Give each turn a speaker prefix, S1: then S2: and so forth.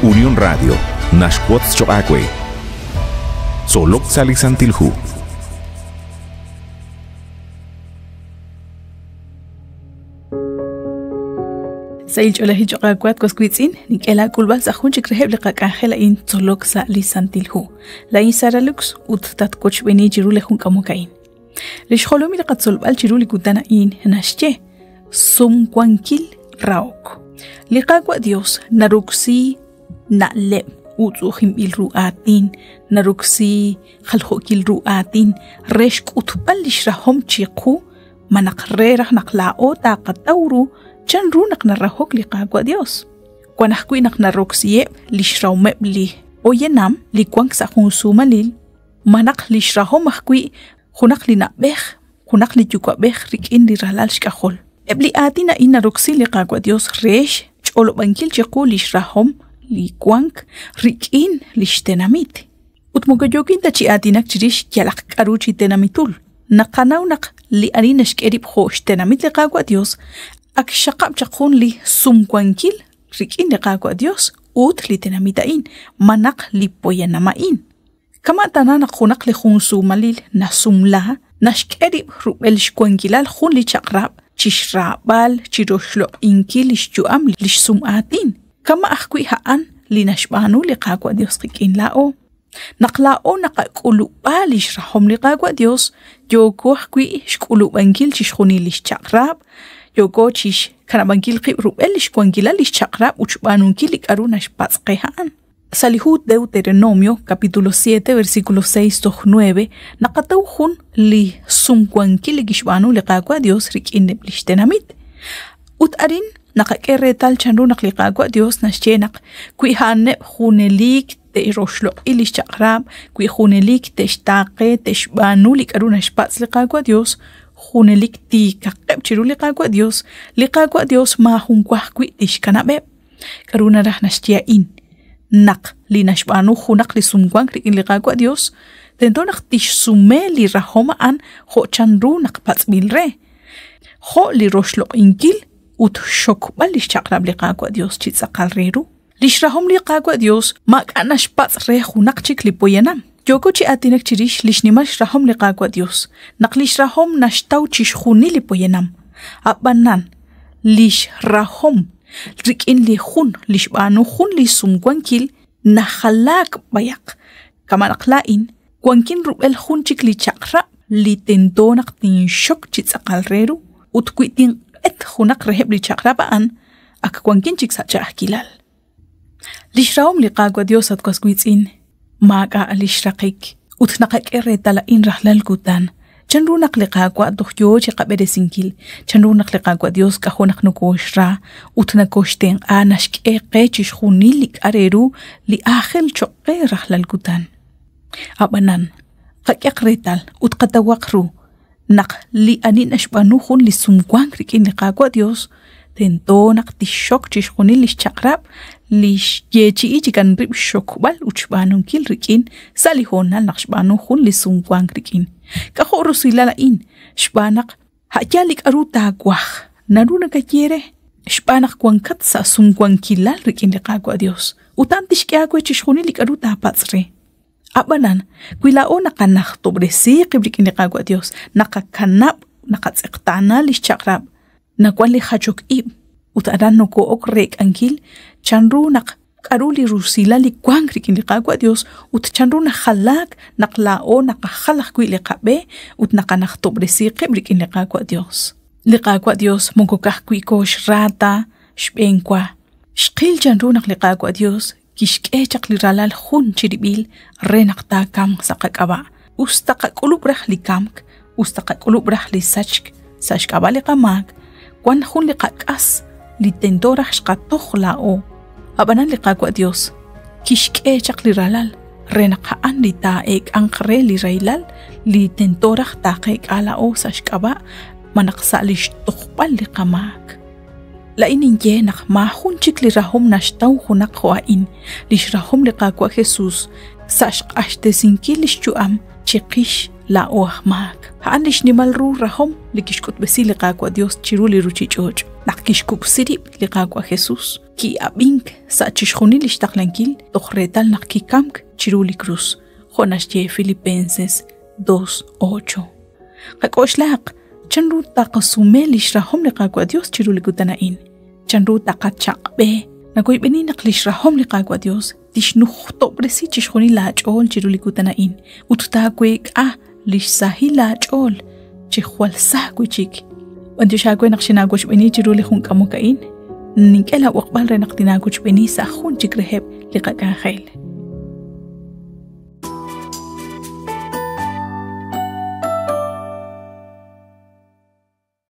S1: Unión Radio, naxwotz choq' aawe. Tzolok sa' li Santil Hu.
S2: Sahil ch'oolejil choq' aawe at was wiitz'in, nink'e laak'ulb'al sa' jun chik reheb' li qak'anjel a'in tzolok sa' li Santil Hu. Laa'in Sara Lux ut tatwochb'eeni chiru li jun k'amok a'in. Li xjolomil li qatzolb'al chiru li kutan a'in naxye sumwankil rahok. Li Qaawa' Dios naroksi na'leb' utz'u'ujinb'il ru aatin, naroksi jaljo'kil ru aatin re xk'utb'al lix rahom chiqu malaj re raj naq laa'o taqataw ru chan ru naq narahok li Qaawa' Dios. Wan ajwi' naq naroksiheb' lix rahomeb' li poyanam li wank sa' jun suumalil malaj lix rahom ajwi' junaq li na'b'ej, junaq li yuwa'b'ej rik'in li ralal xk'ajol. Eb' li aatin a'in naroksi li Qaawa' Dios re xch'olob'ankil chiqu lix rahom li wank rik'in lix tenamit. Ut moko yookin ta chi aatinak chirix yalaq k'aru chi tenamitul. Naqanaw naq li ani naxk'e rib' jo' xtenamit li Qaawa' Dios ak xxaqab' chaq jun li sumwankil rik'in li Qaawa' Dios ut li tenamit a'in, malaj li poyanam a'in. Kama' tana naq junaq li jun suumalil nasumla, naxk'e rib' rub'el xwankilal jun li chaq'rab' chi xraab'al, chi roxloq'inkil li xyu'am li xsum'aatin. Kama' ajwi' a'an li naxb'aanu li Qaawa' Dios qik'in laa'o. Naq laa'o naqak'ulub'a li xrahom li Qaawa' Dios, yooko ajwi' xk'ulub'ankil chixjunil li xchaq'rab', yooko chixkanab'ankil qib' rub'el li xwankilal li xchaq'rab' ut xb'aanunkil li k'aru naxpatz' qe a'an. Sa' li hu Deuteronomio, capítulo 7, versículo 6 toj 9, naqataw jun li sumwankil li kixb'aanu li Qaawa' Dios rik'in eb' lix tenamit. Ut arin naqak'e reetal chanru naq li Qaawa' Dios naxye naq wi a'aneb' junelik te'roxloq'i lix chaq'rab', wi junelik te'xtaaqe, te'xb'aanu li k'aru naxpatz' li Qaawa' Dios, junelik tiikaqeb' chiru li Qaawa' Dios, li Qaawa' Dios maajun wa ajwi' tixkanab'eb'. K'aru naraj naxye a'in? Naq li naxb'aanu junaq li sumwank rik'in li Qaawa' Dios, tento naq tixsume li rajom a'an jo' chanru naq patz'b'il re, jo' li roxloq'inkil ut xxokb'al lix chaq'rab' li Qaawa' Dios chi tz'aqal re ru. Lix rahom li Qaawa' Dios maak'a' naxpatz' re junaq chik li poyanam. Yooko chi aatinak chirix li xnimal xrahom li Qaawa' Dios, naq lix rahom naxtaw chixjunil li poyanam. A'b'anan, lix rahom rik'in li jun li xb'aanu jun li sumwankil najalaak b'ayaq. Kama' naq laa'in wankin rub'el jun chik li chaq'rab' li tento naq tinxok chi tz'aqal re ru, ut wi tinq'et junaq reheb' li chaq'rab' a'an, ak wankin chik sa' ch'a'ajkilal. Lix rahom li Qaawa' Dios at was wiitz'in, maak'a' lix raqik, ut naqak'e reetal a'in rajlal kutan. Chan ru naq li Qaawa' toj yoo chiqab'eresinkil? Chan ru naq li Qaawa' Dios k'ajo' naq nokooxra ut nokooxtenq'a naxk'e qe chixjunil li k'a' re ru li aajel choq' qe rajlal kutan? A'b'anan, qak'ehaq reetal ut qatawaq ru naq li ani naxb'aanu jun li sumwank rik'in li Qaawa' Dios tento naq tixxok chixjunil lix chaq'rab' li xyeechi'i chikan rib' xxokb'al ut xb'aanunkil rik'in sa' li hoonal naq xb'aanu jun li sumwank rik'in. K'ajo' rusilal a'in xb'aan naq a' yaal li k'aru taawaj naru nakaye re xb'aan naq wankat sa' sumwankilal rik'in li Qaawa' Dios ut a'an tixk'e aawe chixjunil li k'aru taapatz' re. Ab'anan, wi laa'o naqanajtob'resi qib' rik'in li Qaawa' Dios, naqakanab' naqatz'eqtaana li xchaq'rab', nawan li jachok ib' ut aran nokoo'ok reek'ankil chanru naq k'aru li rusilal li wank rik'in li Qaawa' Dios ut chanru najalaak naq laa'o naqajal ajwi' li qab'e ut naqanajtob'resi qib' rik'in li Qaawa' Dios. Li Qaawa' Dios moko ka'ajwi' kooxra ta xb'eenwa. Xqil chanru naq li Qaawa' Dios kixk'e chaq li ralal jun chirib'il re naq taakamq sa' qak'ab'a'. Us ta qak'ulub' raj li kamk, us ta qak'ulub' raj li sachk sa' xk'ab'a' li qamaak, wan jun li qak'as li tento raj xqatoj laa'o. Ab'anan li Qaawa' Dios kixk'e chaq li ralal re naq a'an li taa'eek'anq re li rahilal li tento raj taaqeek'a laa'o sa' xk'ab'a' malaj sa' li xtojb'al li qamaak. Laa'in ninye naq maajun chik li rahom naxtaw junaq jo' a'in, lix rahom li Qaawa' Jesus sa' xq'axtesinkil lix yu'am chiqix Laa'o aj maak. A'an li xnimal ru rajom li kixk'utb'esi li Qaawa' Dios chiru li ruuchich'och'. Naq kixkub'si rib' li Qaawa' Jesus, ki'ab'ink sa' chixjunil li xtaqlankil toj reetal naq kikamk chiru li krus, jo' naxye Filipenses 2:8. Qak'oxlaq chanru taqasume li xrahom li Qaawa' Dios chiru li kutan a'in. Chanru taqachaq'b'e. Nawoyb'eni naq li xrahom li Qaawa' Dios tixnujtob'resi chixjunil laach'ool chiru li kutan a'in ut taaweek'a li xsahil laach'ool chi jwal sa wi'chik. B'antiox aawe naq xinaawochb'eeni chiru li jun k'amok a'in. Nink'e laab'oqb'al re naq tinaawochb'eeni sa' jun chik reheb' li qak'anjel.